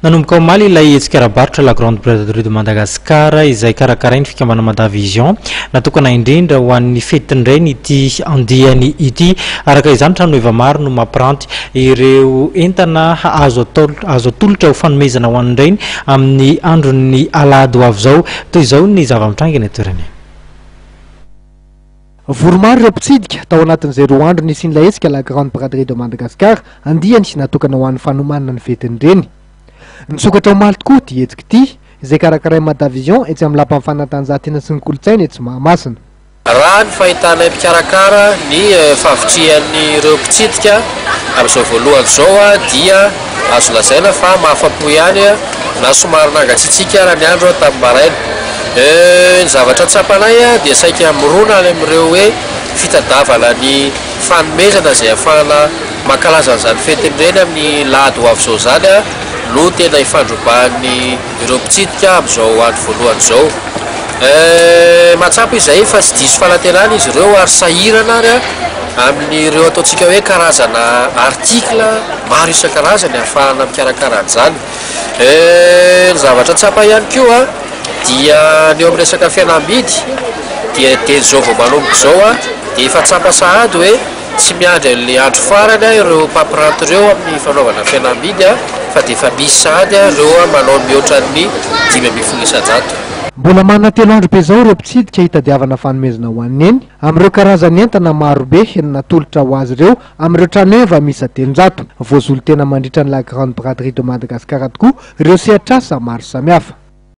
Nanomboka omaly ilay hetsika ara-barotra La Grande Braderie de Madagascar izay karakarain'ny fikambanana Mada Vision. Natokana indrindra ho an'ny fetin'ny reny ity andiany ity. Araka izany, tranoheva maro no mampiranty ireo entana azo atao azo atolotra ho fanomezana ho an'ny reny amin'ny andron'ny alahady ho avy izao. Toy izao ny zava-mitranga eny an-toerana. Vory maro ireo mpitsidika, tao anatin'izay roa andro nisian'ilay hetsika La Grande Braderie de Madagascar, andiany natokana ho an'ny fanomanana ny fetin'ny reny. Nisokatra omaly tokoa ity hetsika ity, izay karakarain'i Madavision etsy amin'ny Lapan'ny Fanatanjahantena sy ny Kolontsaina etsy Mahamasina. Raha ny fahitanay mpikarakara ny fahavitrihan'ireo mpitsidika amin'izao voalohany izao dia azo lazaina fa mahafa-po ihany na somary nangatsiatsiaka ara ny andro tamin'ny maraina. Ny zavatra tsapanay dia saika mirona any amin'ireo hoe fitadiavana ny fanomezana izay ahafahana mankalaza an'izany fetin'ny reny amin'ny lahady ho avy izao izany no tena ifandrobahan'ny ireo mpitsidika amin'izao andro voalohany izao. Mahatsapa izahay fa tsy diso fanantenana izy ireo ary sahirana ary amin'ireo ataontsika hoe karazana article maro isan-karazany ahafahana mikarakara an'izany. Ny zavatra tsapa ihany koa dia ny eo amin'ny resaka fihenam-bidy dia dieny izao vao manomboka izao dia efa tsapa sahady hoe tsy miandry an'ilay andro farany ireo mpampiranty ireo amin'ny fanaovana fihenam-bidy fa dia efa misy sahady ireo manao mihoatra ny 15%. Mbola manana 3 andro be izao ireo mpitsidika hitadiavana fanomezana ho an'i Neny amin'ireo karazan'entana marobe natolotra ho azy ireo amin'ireo tranoheva miisa 300. Voasolo tena mandritra ny La Grande Braderie de Madagascar tokoa ireo sehatr'asa maro samihafa.